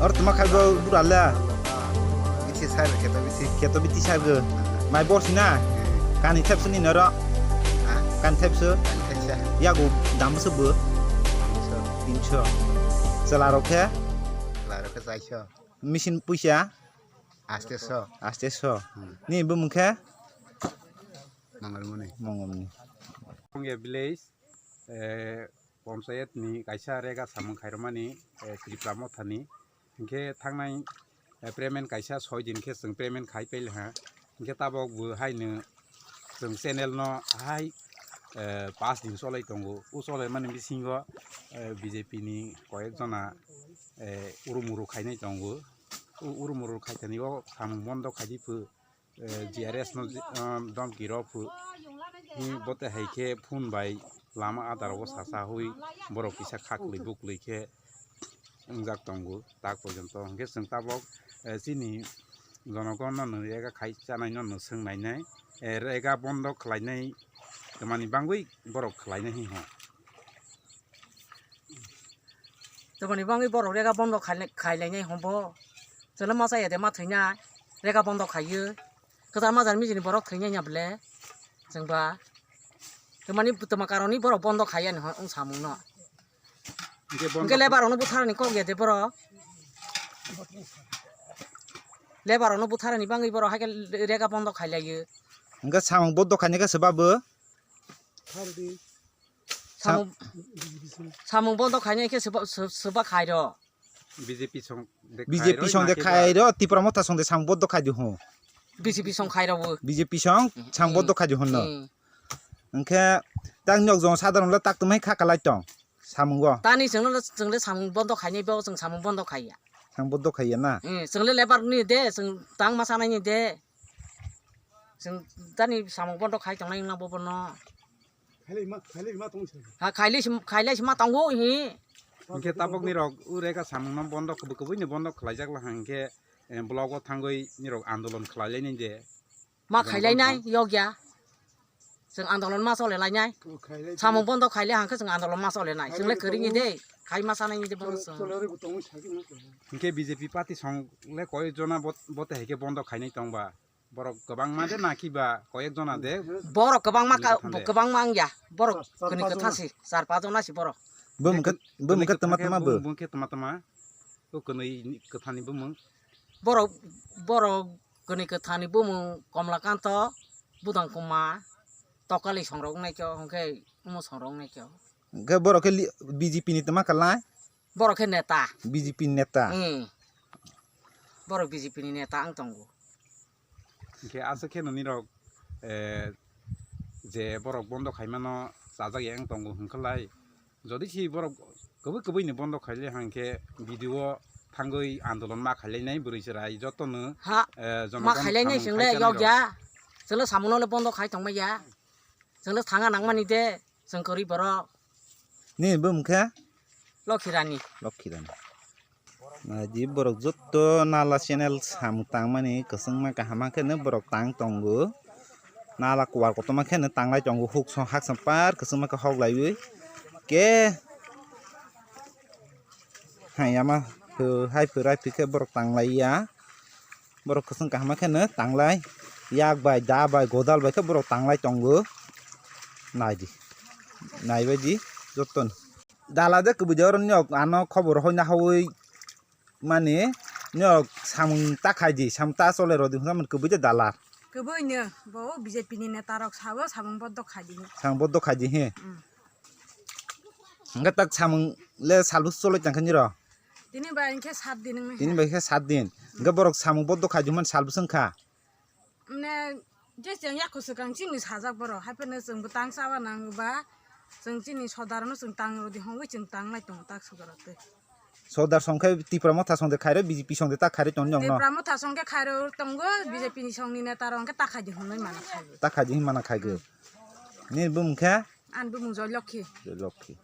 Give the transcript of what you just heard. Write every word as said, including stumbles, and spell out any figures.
Or tuma khai bo bura le. Bisi sai keto bisi. Keto biti sai go. Mai bor sina. Kani thep sini noro. Kani thep su. Yago dam su bo. Tinso. Chwla rok khe. Chwla rok khe chairso. Machine puisa. Aste so. Aste so. Hmm. Ni bumung khe? Mangalmuni. Mangalmuni. Ongya village, eh, panchayat ni kaisa rega samung khairokmani, eh, Tripura Motha ni. Hinkhe thangnai, eh, payment kaisa soi din khe chwng payment khai pail ha. Hinkhe tabok bo haino chwng channel no hai, eh, paanch din cholai tongo. O cholaimani bisingo, eh, B J P ni koyek jona, eh, urumuru khainai tongo. O urumuru khaitani o samung bondo khaidi phu, eh, G R S no, um, domki rw phu. Hi bote hai khe phone bai lama adar o sacha hui borok kisa khaklwi buklwi khe wngjak tongo tak porjonto. Hinkhe chwng tabok, eh, chini jonogon no nw rega khai chanai no nw swng nainai, eh, rega bondo khlainai twmani bangwi borok khlainai hi ho. Twmani bangwi borok rega bondo khailai-, khailainai hombo. Chwla ma chaya de ma thwina rega bondo khaiyo. Kwtal ma jar mijini borok thwinai ya bwle. Chwngba. Twmani twma karoni borok bondo khaiya ni hwn samung no. Hinkhe bondo. Hinkhe lebar ono butharani kok ya de borok. Lebar ono butharani bangwi borok haikhe rega bondo khailayo. Hinkhe samung bondo khainai khe swba bo? Samung, samung bondo khainai khe swba, sw-, swba khairo. B J P song de B J P khairo, song de na khe ba khairo, Tipra Motha song de samung bondo khaidi ho. B J P song khairo bo. B J P song samung bondo khaidi ho no. Hmm. Hinkhe tang nok jong sadharon le tak tumai kha kalai tong. Samungo. Tani chwngno, chwngle samung bondo khainai bo chwng samung bondo khaiya. Samung bondo khaiya na? Hmm, chwngle lebar ni de, chwng tang ma sanai ni de. Chwng tani samung bondo khai tongnai wngna bo bono. Khailai ma, khailai ma tong se. Ha, khailai sim, khailai sima tongo hi. Hinkhe tabok nirok o rega samung no bondo kubui kubui ni bondo khlaijak la hinkhe, eh, block o thangwi nirok andolon khlai lainai de. Ma khailai nai yokya. Chwng andolon ma chole lainai. O khailai. Samung bondo khaile hangkhe chwng andolon ma chole nai. Chwng le kwrwi ni de. Khai ma sanai ni de bono chwng. Hinkhe B J P party song le koi jona bot-, bote hai khe bondo khainai tongba. Borok kwbangma de na kiba koyek jona de? Borok kwbangma ka, kwbangma wngya. Borok kwnwi kwtha si, char pas jona si borok. Bumung khe, bumung khe tama tama bo. Bumung khe tama tama. O kwnwi kwthani bumung. Borok, borok kwnwi kwthani bumung Komlakanto, Budang Kuma, Tokali songrok wngnai khe, hwnkhe omo songrok wngnai khe. Hwnkhe borok khe li-, B J P ni tama kwlai? Borok khe neta. B J P ni neta? Hmm. Borok B J P ni neta wng tongo. Hwnkhe aswk khe nini rok, eh, je borok bondo khaimano chajak ya wng tongo hwnkhe lai, jodi si borok kwbwi kwbwi ni bondo khaile hwnkhe B D O thangwi andolon ma khailainai bwrwi chwrai jotono, ha, eh, ma khailainai chwng le yokya. Chwng le samuno le bondo khai tongmaya. Chwng le thanga nangmani de, chwng kwrwi borok. Nini bumung khe? Lokhirani. Lokhirani. Naidi borok jotto nala channel samung tangmani kwchwngma kaham khe no borok tang tongo. Nala kuar kotorma khe no tanglai tongo, huk song haksa par kwchwngma khe hok laiwi. Khe hayama hai phwrai phwikhe borok tanglaiya. Borok kwchwng kaham khe no tanglai, yak bai, da bai, godal bai khe borok tanglai tongo. Naidi, naibaidi jottoni. Dala de kwbui de oro nok ano khobor hoi na hoi mani nok samung ta khaidi, samung ta chole rodi hwnna mani kwbui de dala. Kwbui no, bo B J P ni neta rok sabo samung bondo khaidi. Samung bondo khaidi he. Hmm. Hwnkhe tak samung le salbwswk cholai tangkha niro? Tini bai hwnkhe sat din wngkha. Tini bai khe sat din. Hwnkhe borok samung bondo khaidi hwnmani salbwswk wngkha? Mane, je chwng yakho swkang chini sajak borok, haiphano chwngbo tang chaba nang ba, chwng chini sodarno chwng tang rwdi hwnwi chwng tanglai tongo tak sodarok tei. Sodar song khe Tipra Motha song de khairok, B J P song de ta khairok tongni nokno? Tipra Motha song khe khairok tongo, B J P ni songni neta rok hwnkhe ta khaidi hwnwi mana khaigo. Ta khaidi hwnwi mana khaigo. Hmm. Nini bumung khe? Ani bumung Joylokhi. Joylokhi.